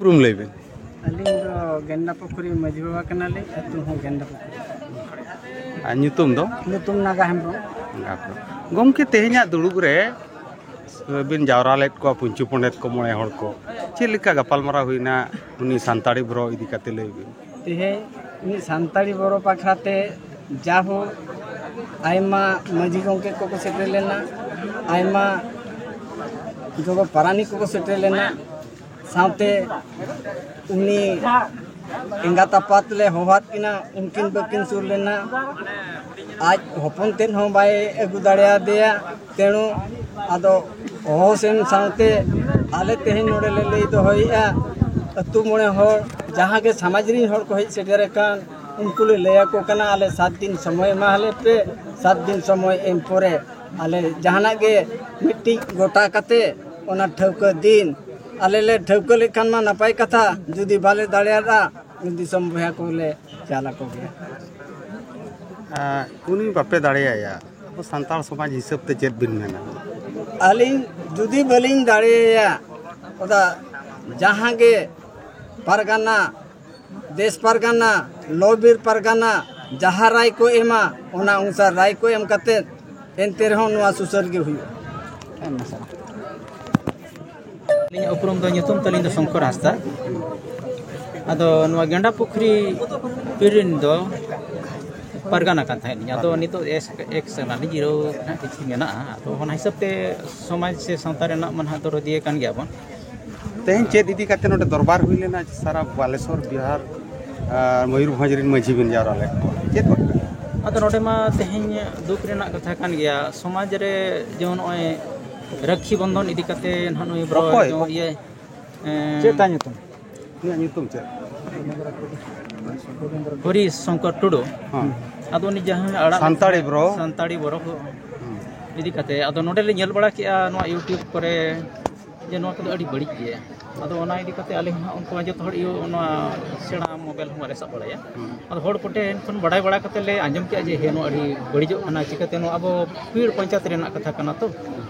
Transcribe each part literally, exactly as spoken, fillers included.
ᱩᱯᱨᱩᱢ ᱞᱟᱹᱭ ᱵᱤᱱ᱾ ᱟᱹᱞᱤᱧ ᱫᱚ ᱜᱮᱱᱰᱟ ᱯᱩᱠᱷᱨᱤ ᱢᱟᱹᱡᱷᱤ ᱵᱟᱵᱟ ᱠᱟᱱᱟᱞᱤᱧ, ᱟᱹᱛᱩ ᱦᱚᱸ ᱜᱮᱱᱰᱟ ᱯᱩᱠᱷᱨᱤ᱾ ᱟᱨ ᱧᱩᱛᱩᱢ ᱫᱚ? ᱧᱩᱛᱩᱢ ᱱᱟᱜᱟ ᱦᱮᱢᱵᱨᱚᱢ᱾ ᱜᱚᱢᱠᱮ, ᱛᱮᱦᱮᱧᱟᱜ ᱫᱩᱲᱩᱵ ᱨᱮ ᱵᱤᱱ ᱡᱟᱣᱨᱟ ᱞᱮᱫ ᱠᱚᱣᱟ ᱯᱩᱧᱪᱩ ᱯᱚᱸᱰᱮᱛ ᱠᱚ, ᱢᱚᱬᱮ ᱦᱚᱲ ᱠᱚ, ᱪᱮᱫ ᱞᱮᱠᱟ ᱜᱟᱯᱟᱞᱢᱟᱨᱟᱣ ᱦᱩᱭᱱᱟ ᱩᱱᱤ ᱥᱟᱱᱛᱟᱲᱤ ᱵᱚᱨᱚ ᱤᱫᱤ ᱠᱟᱛᱮ? ᱞᱟᱹᱭ ᱵᱤᱱ᱾ ᱛᱮᱦᱮᱧ ᱢᱤᱫ ᱥᱟᱱᱛᱟᱲᱤ ᱵᱚᱨᱚ ᱵᱟᱠᱷᱨᱟ ᱛᱮ ᱡᱟᱦᱳᱠ, ᱟᱭᱢᱟ ᱢᱟᱹᱡᱷᱤ ᱜᱚᱢᱠᱮ ᱠᱚᱠᱚ ᱥᱮᱴᱮᱨ ᱞᱮᱱᱟ, ᱟᱭᱢᱟ ᱡᱚᱜᱚ ᱯᱟᱨᱟᱱᱤᱠ ᱠᱚᱠᱚ ᱥᱮᱴᱮᱨ ᱞᱮᱱᱟ, ᱥᱟᱶᱛᱮ ᱩᱱᱤ ᱮᱸᱜᱟᱛ ᱟᱯᱟᱛ ᱞᱮ ᱦᱚᱦᱚᱣᱟᱫ ᱠᱤᱱᱟ, ᱩᱱᱠᱤᱱ ᱵᱟᱹᱠᱤᱱ ᱥᱩᱨ ᱞᱮᱱᱟ᱾ ᱟᱡ ᱦᱚᱯᱚᱱ ᱛᱮᱫ ᱦᱚᱸ ᱵᱟᱭ ᱟᱹᱜᱩ ᱫᱟᱲᱮᱭᱟᱫᱮᱭᱟ᱾ ᱛᱮᱬᱩ ᱟᱫᱚ ᱦᱚᱦᱚ ᱥᱮᱱ ᱥᱟᱶᱛᱮ ᱟᱞᱮ ᱛᱮᱦᱮᱧ ᱱᱚᱰᱮ ᱞᱮ ᱞᱟᱹᱭ ᱫᱚᱦᱚᱭᱮᱫᱼᱟ, ᱟᱹᱛᱩ ᱢᱚᱬᱮ ᱦᱚᱲ, ᱡᱟᱦᱟᱸ ᱜᱮ ᱥᱚᱢᱟᱡᱽ ᱨᱤᱱ ᱦᱚᱲ ᱠᱚ ᱦᱮᱡ ᱥᱮᱴᱮᱨ ᱟᱠᱟᱱ, ᱩᱱᱠᱩ ᱞᱮ ᱞᱟᱹᱭ ᱟᱠᱚ ᱠᱟᱱᱟ, ᱟᱞᱮ ᱥᱟᱛ ᱫᱤᱱ ᱥᱚᱢᱚᱭ ᱮᱢᱟ ᱞᱮ ᱯᱮ᱾ ᱥᱟᱛ ᱫᱤᱱ ᱥᱚᱢᱚᱭ ᱮᱢ ᱯᱚᱨᱮ ᱟᱞᱮ ᱡᱟᱦᱟᱱᱟᱜ ᱜᱮ ᱢᱤᱫᱴᱤᱡ ᱜᱚᱴᱟ ᱠᱟᱛᱮ ᱚᱱᱟ ᱴᱷᱟᱹᱣᱠᱟᱹ ᱫᱤᱱ ᱟᱞᱮ ᱞᱮ ᱴᱷᱟᱹᱣᱠᱟᱹ ᱞᱮᱠᱷᱟᱱ ᱢᱟ ᱱᱟᱯᱟᱭ ᱠᱟᱛᱷᱟ, ᱡᱩᱫᱤ ᱵᱟᱞᱮ ᱫᱟᱲᱮᱭᱟᱫᱼᱟ, ᱫᱤᱥᱚᱢ ᱵᱚᱭᱦᱟ ᱠᱚᱞᱮ ᱪᱟᱞ ᱟᱠᱚ ᱜᱮᱭᱟ᱾ ᱟᱨ ᱩᱱᱤ ᱵᱟᱯᱮ ᱫᱟᱲᱮᱭᱟᱭᱟ, ᱟᱵᱚ ᱥᱟᱱᱛᱟᱲ ᱥᱚᱢᱟᱡᱽ ᱦᱤᱥᱟᱹᱵ ᱛᱮ ᱪᱮᱫ ᱵᱤᱱ ᱢᱮᱱᱟ? ᱟᱹᱞᱤᱧ ᱡᱩᱫᱤ ᱵᱟᱹᱞᱤᱧ ᱫᱟᱲᱮᱭᱟᱭᱟ, ᱚᱱᱟ ᱡᱟᱦᱟᱸ ᱜᱮ ᱯᱟᱨᱜᱟᱱᱟ, ᱫᱮᱥ ᱯᱟᱨᱜᱟᱱᱟ, ᱞᱚ ᱵᱤᱨ ᱯᱟᱨᱜᱟᱱᱟ, ᱡᱟᱦᱟᱸ ᱨᱟᱭ ᱠᱚ ᱮᱢᱟ, ᱚᱱᱟ ᱚᱱᱩᱥᱟᱨ ᱨᱟᱭ ᱠᱚ ᱮᱢ ᱠᱟᱛᱮ ᱮᱱᱛᱮ ᱨᱮᱦᱚᱸ ᱱᱚᱣᱟ ᱥᱩᱥᱟᱹᱨ ᱜᱮ ᱦᱩᱭᱩᱜᱼᱟ᱾ ᱟᱹᱞᱤᱧᱟᱜ ᱩᱯᱨᱩᱢ ᱫᱚ, ᱧᱩᱛᱩᱢ ᱛᱟᱹᱞᱤᱧ ᱫᱚ ᱥᱚᱝᱠᱚᱨ ᱦᱟᱸᱥᱫᱟ᱾ ᱟᱫᱚ ᱱᱚᱣᱟ ᱜᱮᱸᱰᱟ ᱯᱩᱠᱷᱨᱤ ᱯᱤᱲ ᱨᱮᱱ ᱫᱚ ᱯᱟᱨᱜᱟᱱᱟ ᱠᱟᱱ ᱛᱟᱦᱮᱸᱫ ᱞᱤᱧ᱾ ᱟᱫᱚ ᱱᱤᱛᱚᱜ ᱮᱥ, ᱮᱠᱥ ᱠᱟᱱᱟᱞᱤᱧ, ᱡᱤᱨᱟᱹᱣ ᱱᱟᱦᱟᱜ ᱠᱤᱪᱷᱩ ᱢᱮᱱᱟᱜᱼᱟ᱾ ᱟᱫᱚ ᱚᱱᱟ ᱦᱤᱥᱟᱹᱵ ᱛᱮ ᱥᱚᱢᱟᱡᱽ ᱥᱮ ᱥᱟᱶᱛᱟ ᱨᱮᱱᱟᱜ ᱢᱟ ᱱᱟᱦᱟᱜ ᱫᱚᱨᱚᱫᱤᱭᱟᱹ ᱠᱟᱱ ᱜᱮᱭᱟ ᱵᱚᱱ᱾ ᱛᱮᱦᱮᱧ ᱪᱮᱫ ᱤᱫᱤ ᱠᱟᱛᱮ ᱱᱚᱰᱮ ᱫᱚᱨᱵᱟᱨ ᱦᱩᱭ ᱞᱮᱱᱟ? ᱥᱟᱨᱟ ᱵᱟᱞᱮᱥᱚᱨ, ᱵᱤᱦᱟᱨ ᱟᱨ ᱢᱚᱭᱩᱨᱵᱷᱚᱸᱡᱽ ᱨᱮᱱ ᱢᱟᱹᱡᱷᱤ ᱵᱤᱱ ᱡᱟᱣᱨᱟ ᱞᱮᱫ ᱠᱚᱣᱟ, ᱪᱮᱫ ᱵᱟᱠᱷᱨᱟ? ᱟᱫᱚ ᱱᱚᱰᱮ ᱢᱟ ᱛᱮᱦᱮᱧ ᱫᱩᱠ ᱨᱮᱱᱟᱜ ᱠᱟᱛᱷᱟ ᱠᱟᱱ ᱜᱮᱭᱟ, ᱥᱚᱢᱟᱡᱽ ᱨᱮ ᱡᱮᱢᱚᱱ ᱱᱚᱜᱼᱚᱭ ᱨᱟᱹᱠᱷᱤ ᱵᱚᱱᱫᱷᱚᱱ ᱤᱫᱤ ᱠᱟᱛᱮ ᱱᱟᱦᱟᱜ ᱱᱩᱭ ᱵᱨᱚ ᱚᱠᱚᱭ? ᱡᱮᱢᱚᱱ ᱤᱭᱟᱹ, ᱮᱸ, ᱪᱮᱫ ᱛᱟᱭ ᱧᱩᱛᱩᱢ? ᱩᱱᱤᱭᱟᱜ ᱧᱩᱛᱩᱢ ᱪᱮᱫ? ᱦᱚᱨᱤ ᱥᱚᱝᱠᱚᱨ ᱴᱩᱰᱩ᱾ ᱦᱮᱸ᱾ ᱟᱫᱚ ᱩᱱᱤ ᱡᱟᱦᱟᱸ ᱟᱲᱟᱜ ᱥᱟᱱᱛᱟᱲᱤ ᱵᱨᱚ᱾ ᱥᱟᱱᱛᱟᱲᱤ ᱵᱨᱚ ᱠᱚ ᱦᱮᱸ᱾ ᱤᱫᱤ ᱠᱟᱛᱮ, ᱟᱫᱚ ᱱᱚᱰᱮ ᱞᱮ ᱧᱮᱞ ᱵᱟᱲᱟ ᱠᱮᱜᱼᱟ ᱱᱚᱣᱟ YouTube ᱠᱚᱨᱮ ᱡᱮ ᱱᱚᱣᱟ ᱠᱚᱫᱚ ᱟᱹᱰᱤ ᱵᱟᱹᱲᱤᱡ ᱜᱮᱭᱟ᱾ ᱟᱫᱚ ᱚᱱᱟ ᱤᱫᱤ ᱠᱟᱛᱮ ᱟᱞᱮ ᱦᱚᱸ ᱦᱟᱸᱜ ᱩᱱᱠᱩ ᱢᱟ ᱡᱚᱛᱚ ᱦᱚᱲ ᱤᱭᱟᱹ ᱱᱚᱣᱟ ᱥᱮᱬᱟ ᱢᱳᱵᱟᱭᱤᱞ ᱦᱚᱸ ᱵᱟᱞᱮ ᱥᱟᱵ ᱵᱟᱲᱟᱭᱟ᱾ ᱦᱮᱸ᱾ ᱟᱫᱚ ᱦᱚᱲ ᱠᱚᱴᱷᱮᱱ ᱠᱷᱚᱱ ᱵᱟᱲᱟᱭ ᱵᱟᱲᱟ ᱠᱟᱛᱮ ᱞᱮ ᱟᱸᱡᱚᱢ ᱠᱮᱜᱼᱟ ᱡᱮ ᱦᱮᱸ, ᱱᱚᱣᱟ ᱟᱹᱰᱤ ᱵᱟᱹᱲᱤᱡᱚᱜ ᱠᱟᱱᱟ, ᱪᱤᱠᱟᱹᱛᱮ ᱱᱚᱣᱟ ᱟᱵᱚ ᱯᱤᱲ ᱯᱚᱧᱪᱟᱭᱮᱛ ᱨᱮᱱᱟᱜ ᱠᱟᱛᱷᱟ ᱠᱟᱱᱟ ᱛᱚ᱾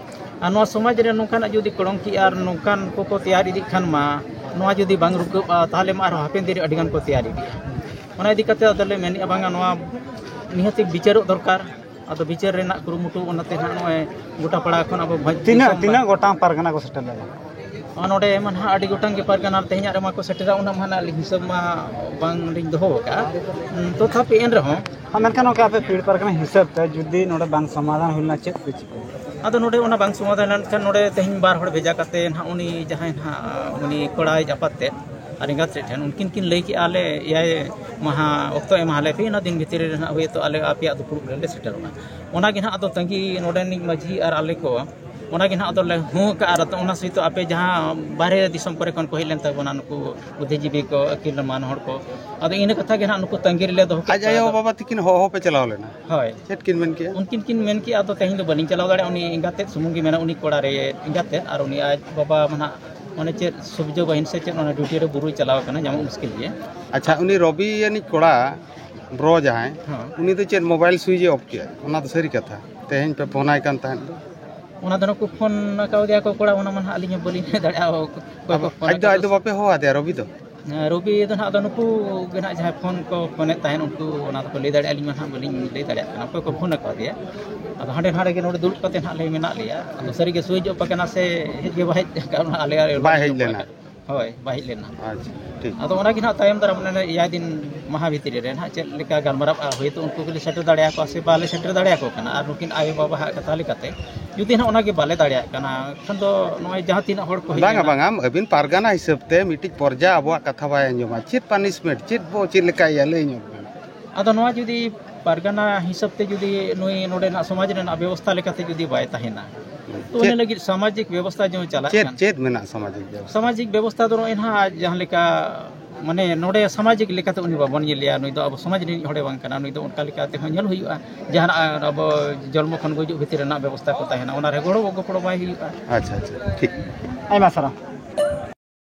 ᱟᱨ ᱱᱚᱣᱟ ᱥᱚᱢᱟᱡᱽ ᱨᱮ ᱱᱚᱝᱠᱟᱱᱟᱜ ᱡᱩᱫᱤ ᱠᱚᱲᱚᱝᱠᱤ ᱟᱨ ᱱᱚᱝᱠᱟᱱ ᱠᱚᱠᱚ ᱛᱮᱭᱟᱨ ᱤᱫᱤᱜ ᱠᱷᱟᱱ ᱢᱟ, ᱱᱚᱣᱟ ᱡᱩᱫᱤ ᱵᱟᱝ ᱨᱩᱠᱟᱹᱜᱼᱟ, ᱛᱟᱦᱚᱞᱮ ᱢᱟ ᱟᱨᱦᱚᱸ ᱦᱟᱯᱮᱱ ᱫᱤᱱ ᱨᱮ ᱟᱹᱰᱤ ᱜᱟᱱ ᱠᱚ ᱛᱮᱭᱟᱨ ᱤᱫᱤᱜᱼᱟ᱾ ᱚᱱᱟ ᱤᱫᱤ ᱠᱟᱛᱮ ᱟᱫᱚᱞᱮ ᱢᱮᱱᱮᱫᱼᱟ, ᱵᱟᱝᱟ, ᱱᱚᱣᱟ ᱱᱤᱦᱟᱹᱛ ᱵᱤᱪᱟᱹᱨᱚᱜ ᱫᱚᱨᱠᱟᱨ᱾ ᱟᱫᱚ ᱵᱤᱪᱟᱹᱨ ᱨᱮᱱᱟᱜ ᱠᱩᱨᱩᱢᱩᱴᱩ, ᱚᱱᱟᱛᱮ ᱱᱟᱦᱟᱜ ᱱᱚᱜᱼᱚᱭ ᱜᱚᱴᱟᱯᱟᱲᱟ ᱠᱷᱚᱱ ᱟᱵᱚ ᱵᱷᱚᱸᱡᱽ ᱛᱤᱱᱟᱹᱜ ᱫᱤᱥᱚᱢ ᱛᱤᱱᱟᱹᱜ ᱜᱚᱴᱟᱝ ᱯᱟᱨᱜᱟᱱᱟ ᱠᱚ ᱥᱮᱴᱮᱨ ᱞᱮᱱᱟ? ᱟᱨ ᱱᱚᱰᱮ ᱢᱟ ᱱᱟᱦᱟᱜ ᱟᱹᱰᱤ ᱜᱚᱴᱟᱝ ᱜᱮ ᱯᱟᱨᱜᱟᱱᱟ ᱛᱮᱦᱮᱧᱟᱜ ᱨᱮᱢᱟ ᱠᱚ ᱥᱮᱴᱮᱨᱟ, ᱩᱱᱟᱹᱜ ᱢᱟ ᱱᱟᱦᱟᱜ ᱟᱹᱞᱤᱧ ᱦᱤᱥᱟᱹᱵ ᱢᱟ ᱵᱟᱝᱞᱤᱧ ᱫᱚᱦᱚ ᱟᱠᱟᱫᱼᱟ᱾ ᱩᱸ, ᱛᱚᱛᱷᱟᱯᱤ ᱮᱱ ᱨᱮᱦᱚᱸ ᱦᱮᱸ, ᱢᱮᱱᱠᱷᱟᱱ ᱜᱚᱢᱠᱮ, ᱟᱯᱮ ᱯᱤᱲ ᱯᱟᱨᱜᱟᱱᱟ ᱦᱤᱥᱟᱹᱵ ᱛᱮ ᱡᱩᱫᱤ ᱱᱚᱰᱮ ᱵᱟᱝ ᱥᱚᱢᱟᱫᱷᱟᱱ ᱦᱩᱭ ᱞᱮᱱᱟ, ᱪᱮᱫ ᱯᱮ ᱪᱤᱠᱟᱹᱭᱟ? ᱟᱫᱚ ᱱᱚᱰᱮ ᱚᱱᱟ ᱵᱟᱝ ᱥᱚᱢᱟᱫᱷᱟᱱ ᱞᱮᱱᱠᱷᱟᱱ, ᱱᱚᱰᱮ ᱛᱮᱦᱮᱧ ᱵᱟᱨ ᱦᱚᱲ ᱵᱷᱮᱡᱟ ᱠᱟᱛᱮ ᱱᱟᱦᱟᱜ ᱩᱱᱤ ᱡᱟᱦᱟᱸᱭ ᱱᱟᱦᱟᱜ ᱩᱱᱤ ᱠᱚᱲᱟᱭ ᱟᱯᱟᱛ ᱛᱮᱫ ᱟᱨ ᱮᱸᱜᱟᱛ ᱥᱮᱫ ᱴᱷᱮᱱ, ᱩᱱᱠᱤᱱ ᱠᱤᱱ ᱞᱟᱹᱭ ᱠᱮᱜᱼᱟ, ᱟᱞᱮ ᱮᱭᱟᱭ ᱢᱟᱦᱟ ᱚᱠᱛᱚ ᱮᱢᱟ ᱞᱮ ᱯᱮ, ᱚᱱᱟ ᱫᱤᱱ ᱵᱷᱤᱛᱤᱨ ᱨᱮ ᱱᱟᱦᱟᱜ ᱦᱳᱭᱛᱳ ᱟᱞᱮ ᱟᱯᱮᱭᱟᱜ ᱫᱩᱯᱲᱩᱵ ᱨᱮᱞᱮ ᱥᱮᱴᱮᱨᱚᱜᱼᱟ᱾ ᱚᱱᱟ ᱜᱮ ᱱᱟᱦᱟᱜ ᱟᱫᱚ ᱛᱟᱺᱜᱤ ᱱᱚᱰᱮᱱᱤᱡ ᱢᱟᱹᱡᱷᱤ ᱟᱨ ᱟᱞᱮ ᱠᱚ, ᱚᱱᱟ ᱜᱮ ᱱᱟᱦᱟᱜ ᱟᱫᱚᱞᱮ ᱦᱚᱦᱚ ᱠᱟᱜᱼᱟ᱾ ᱟᱨ ᱚᱱᱟ ᱥᱚᱦᱤᱛ ᱟᱯᱮ ᱡᱟᱦᱟᱸ ᱵᱟᱦᱨᱮ ᱫᱤᱥᱚᱢ ᱠᱚᱨᱮ ᱠᱷᱚᱱ ᱠᱚ ᱦᱮᱡ ᱞᱮᱱ ᱛᱟᱵᱚᱱᱟ, ᱱᱩᱠᱩ ᱵᱩᱫᱽᱫᱷᱤᱡᱤᱵᱤ ᱠᱚ, ᱟᱹᱠᱤᱞ ᱢᱟᱱ ᱦᱚᱲ ᱠᱚ, ᱟᱫᱚ ᱤᱱᱟᱹ ᱠᱟᱛᱷᱟ ᱜᱮ ᱱᱟᱦᱟᱜ ᱱᱩᱠᱩ ᱛᱟᱺᱜᱤ ᱨᱮᱞᱮ ᱫᱚᱦᱚ ᱠᱮᱫ ᱟᱡ ᱠᱚᱣᱟ᱾ ᱟᱭᱳ ᱟᱫᱚ ᱵᱟᱵᱟ ᱛᱤᱠᱤᱱ ᱦᱚᱦᱚ ᱯᱮ ᱪᱟᱞᱟᱣ ᱞᱮᱱᱟ? ᱦᱳᱭ᱾ ᱪᱮᱫ ᱠᱤᱱ ᱢᱮᱱ ᱠᱮᱜᱼᱟ? ᱩᱱᱠᱤᱱ ᱠᱤᱱ ᱢᱮᱱ ᱠᱮᱜᱼᱟ, ᱟᱫᱚ ᱛᱮᱦᱮᱧ ᱫᱚ ᱵᱟᱹᱞᱤᱧ ᱪᱟᱞᱟᱣ ᱫᱟᱲᱮᱭᱟᱜᱼᱟ, ᱩᱱᱤ ᱮᱸᱜᱟᱛ ᱛᱮᱫ ᱥᱩᱢᱩᱝ ᱜᱮ ᱢᱮᱱᱟᱜᱼᱟ, ᱩᱱᱤ ᱠᱚᱲᱟ ᱨᱮ ᱮᱸᱜᱟᱛ ᱛᱮᱫ, ᱟᱨ ᱩᱱᱤ ᱟᱡ ᱵᱟᱵᱟ ᱢᱟ ᱱᱟᱦᱟᱜ ᱢᱟᱱᱮ ᱪᱮᱫ ᱥᱩᱵᱡᱳᱜᱽ ᱚᱦᱤᱱᱥᱟ ᱪᱮᱫ ᱚᱱᱟ ᱰᱤᱭᱩᱴᱤ ᱨᱮ ᱵᱩᱨᱩᱭ ᱪᱟᱞᱟᱣ ᱠᱟᱱᱟ, ᱧᱟᱢᱚᱜ ᱢᱩᱥᱠᱤᱞ ᱜᱮᱭᱟ᱾ ᱟᱪᱪᱷᱟ, ᱩᱱᱤ ᱨᱚᱵᱤ ᱟᱹᱱᱤᱡ ᱠᱚᱲᱟ, ᱵᱨᱚ ᱡᱟᱦᱟᱸᱭ, ᱦᱮᱸ᱾ ᱩᱱᱤ ᱫᱚ ᱪᱮᱫ ᱢᱳᱵᱟᱭᱤᱞ ᱥᱩᱭᱤᱪ ᱮ ᱚᱯᱷ ᱠᱮᱜᱼᱟ? ᱚᱱᱟ ᱫᱚ ᱥᱟᱹᱨᱤ ᱠᱟᱛᱷᱟ? ᱛᱮᱦᱮᱧ ᱯᱮ ᱯᱷᱳᱱ ᱟᱭ ᱠᱟᱱ ᱛᱟᱦᱮᱸᱫ ᱫᱚ? ᱚᱱᱟ ᱫᱚ ᱱᱩᱠᱩ ᱯᱷᱳᱱ ᱟᱠᱟᱣᱫᱮᱭᱟ ᱠᱚ ᱠᱚᱲᱟ, ᱚᱱᱟ ᱢᱟ ᱱᱟᱦᱟᱜ ᱟᱹᱞᱤᱧ ᱦᱚᱸ ᱵᱟᱹᱞᱤᱧ ᱞᱟᱹᱭ ᱫᱟᱲᱮᱭᱟᱜᱼᱟ, ᱚᱠᱚᱭ ᱠᱚ ᱯᱷᱳᱱ ᱟᱡ ᱫᱚ, ᱟᱡ ᱫᱚ ᱟᱠᱟᱫᱟ᱾ ᱵᱟᱯᱮ ᱦᱚᱦᱚ ᱟᱫᱮᱭᱟ ᱨᱚᱵᱤ ᱫᱚ? ᱦᱮᱸ, ᱨᱚᱵᱤ ᱫᱚ ᱱᱟᱦᱟᱜ ᱟᱫᱚ ᱱᱩᱠᱩ ᱜᱮ ᱱᱟᱦᱟᱜ ᱡᱟᱦᱟᱸᱭ ᱯᱷᱳᱱ ᱠᱚ ᱯᱷᱳᱱᱮᱫ ᱛᱟᱦᱮᱸᱫ, ᱩᱱᱠᱩ ᱚᱱᱟ ᱫᱚᱠᱚ ᱞᱟᱹᱭ ᱫᱟᱲᱮᱭᱟᱜᱼᱟ, ᱟᱹᱞᱤᱧ ᱢᱟ ᱱᱟᱦᱟᱜ ᱵᱟᱹᱞᱤᱧ ᱞᱟᱹᱭ ᱫᱟᱲᱮᱭᱟᱜ ᱠᱟᱱᱟ ᱚᱠᱚᱭ ᱠᱚ ᱯᱷᱳᱱ ᱟᱠᱟᱣᱫᱮᱭᱟ᱾ ᱟᱫᱚ ᱦᱟᱸᱰᱮ ᱱᱟᱰᱮ ᱜᱮ ᱱᱚᱰᱮ ᱫᱩᱲᱩᱵ ᱠᱟᱛᱮ ᱱᱟᱦᱟᱜ ᱞᱮ ᱢᱮᱱᱟᱜ ᱞᱮᱭᱟ᱾ ᱟᱫᱚ ᱥᱟᱹᱨᱤᱜᱮ ᱥᱩᱭᱤᱪ ᱚᱯᱷ ᱟᱠᱟᱱᱟ ᱥᱮ ᱦᱮᱡ ᱜᱮ ᱵᱟᱭ ᱦᱮᱡ ᱟᱠᱟᱱᱟ, ᱟᱞᱮ ᱟᱨ ᱵᱟᱭ ᱦᱮᱡ ᱞᱮᱱᱟ? ᱦᱳᱭ, ᱵᱟᱭ ᱦᱮᱡ ᱞᱮᱱᱟ᱾ ᱟᱪᱪᱷᱟ, ᱴᱷᱤᱠ᱾ ᱟᱫᱚ ᱚᱱᱟ ᱜᱮ ᱱᱟᱦᱟᱜ ᱛᱟᱭᱚᱢ ᱫᱟᱨᱟᱢ ᱚᱱᱮ ᱮᱭᱟᱭ ᱫᱤᱱ ᱢᱟᱦᱟ ᱵᱷᱤᱛᱨᱤ ᱨᱮ ᱱᱟᱦᱟᱜ ᱪᱮᱫ ᱞᱮᱠᱟ ᱜᱟᱞᱢᱟᱨᱟᱣ ᱦᱩᱭᱛᱚ ᱩᱱᱠᱩ ᱜᱮᱞᱮ ᱥᱮᱴᱮᱨ ᱫᱟᱲᱮᱭᱟᱠᱚᱣᱟ ᱥᱮ ᱵᱟᱞᱮ ᱥᱮᱴᱮᱨ ᱫᱟᱲᱮᱭᱟᱠᱚ ᱠᱟᱱᱟ, ᱟᱨ ᱱᱩᱠᱤᱱ ᱟᱭᱳ ᱵᱟᱵᱟ ᱦᱟᱜ ᱠᱟᱛᱷᱟ ᱞᱮᱠᱟᱛᱮ ᱡᱩᱫᱤ ᱱᱟᱦᱟᱜ ᱚᱱᱟ ᱜᱮ ᱵᱟᱞᱮ ᱫᱟᱲᱮᱭᱟᱜ ᱠᱟᱱᱟ, ᱠᱷᱟᱱ ᱫᱚ ᱱᱚᱜᱼᱚᱭ ᱡᱟᱦᱟᱸ ᱛᱤᱱᱟᱹᱜ ᱦᱚᱲ ᱠᱚ ᱦᱮᱡ ᱵᱟᱝᱟ, ᱞᱮᱱᱟ᱾ ᱵᱟᱝᱟ, ᱟᱹᱵᱤᱱ ᱯᱟᱨᱜᱟᱱᱟ ᱦᱤᱥᱟᱹᱵ ᱛᱮ ᱢᱤᱫᱴᱤᱡ ᱯᱚᱨᱡᱟ ᱟᱵᱚᱣᱟᱜ ᱠᱟᱛᱷᱟ ᱵᱟᱭ ᱟᱸᱡᱚᱢᱟ᱾ ᱪᱮᱫ ᱯᱟᱱᱤᱥᱢᱮᱱᱴ, ᱪᱮᱫ ᱵᱚ, ᱪᱮᱫ ᱞᱮᱠᱟᱭᱟ, ᱞᱟᱹᱭ ᱧᱚᱜ ᱵᱤᱱ᱾ ᱟᱫᱚ ᱱᱚᱣᱟ ᱡᱩᱫᱤ ᱯᱟᱨᱜᱟᱱᱟ ᱦᱤᱥᱟᱹᱵ ᱛᱮ ᱡᱩᱫᱤ ᱱᱩᱭ ᱱᱚᱰᱮᱱᱟᱜ ᱥᱚᱢᱟᱡᱽ ᱨᱮᱱᱟᱜ ᱵᱮᱵᱚᱥᱛᱷᱟ ᱞᱮᱠᱟᱛᱮ ᱡᱩᱫᱤ ᱵᱟᱭ ᱛᱟᱦᱮᱱᱟ, ᱛᱚ ᱪᱮᱫ, ᱩᱱᱤ ᱞᱟᱹᱜᱤᱫ ᱥᱟᱢᱟᱡᱤᱠ ᱵᱮᱵᱚᱥᱛᱷᱟ ᱡᱟᱦᱟᱸ ᱪᱟᱞᱟᱜ ᱪᱮᱫ, ᱠᱟᱱ, ᱪᱮᱫ ᱢᱮᱱᱟᱜᱼᱟ ᱥᱟᱢᱟᱡᱤᱠ ᱵᱮᱵᱚᱥᱛᱷᱟ? ᱥᱟᱢᱟᱡᱤᱠ ᱵᱮᱵᱚᱥᱛᱷᱟ ᱫᱚ ᱱᱚᱜᱼᱚᱭ ᱱᱟᱦᱟᱜ ᱡᱟᱦᱟᱸ ᱞᱮᱠᱟ, ᱢᱟᱱᱮ, ᱱᱚᱰᱮ ᱥᱟᱢᱟᱡᱤᱠ ᱞᱮᱠᱟᱛᱮ ᱩᱱᱤ ᱵᱟᱵᱚᱱ ᱧᱮᱞᱮᱭᱟ, ᱱᱩᱭ ᱫᱚ ᱟᱵᱚ ᱥᱚᱢᱟᱡᱽ ᱨᱤᱱᱤᱡ ᱦᱚᱲᱮ ᱵᱟᱝ ᱠᱟᱱᱟ, ᱱᱩᱭ ᱫᱚ ᱚᱱᱠᱟ ᱞᱮᱠᱟ ᱛᱮᱦᱚᱸ ᱧᱮᱞ ᱦᱩᱭᱩᱜᱼᱟ᱾ ᱡᱟᱦᱟᱱᱟᱜ ᱟᱵᱚ ᱡᱚᱱᱢᱚ ᱠᱷᱚᱱ ᱜᱩᱡᱩᱜ ᱵᱷᱤᱛᱤᱨ ᱨᱮᱱᱟᱜ ᱵᱮᱵᱚᱥᱛᱷᱟ ᱠᱚ ᱛᱟᱦᱮᱱᱟ, ᱚᱱᱟ ᱨᱮ ᱜᱚᱲᱚ ᱜᱚᱯᱚᱲᱚ ᱵᱟᱭ ᱦᱩᱭᱩᱜᱼᱟ᱾ ᱟᱪᱪᱷᱟ, ᱟᱪᱪᱷᱟ, ᱴᱷᱤᱠ᱾ ᱟᱭᱢᱟ ᱥᱟᱨᱦᱟᱣ᱾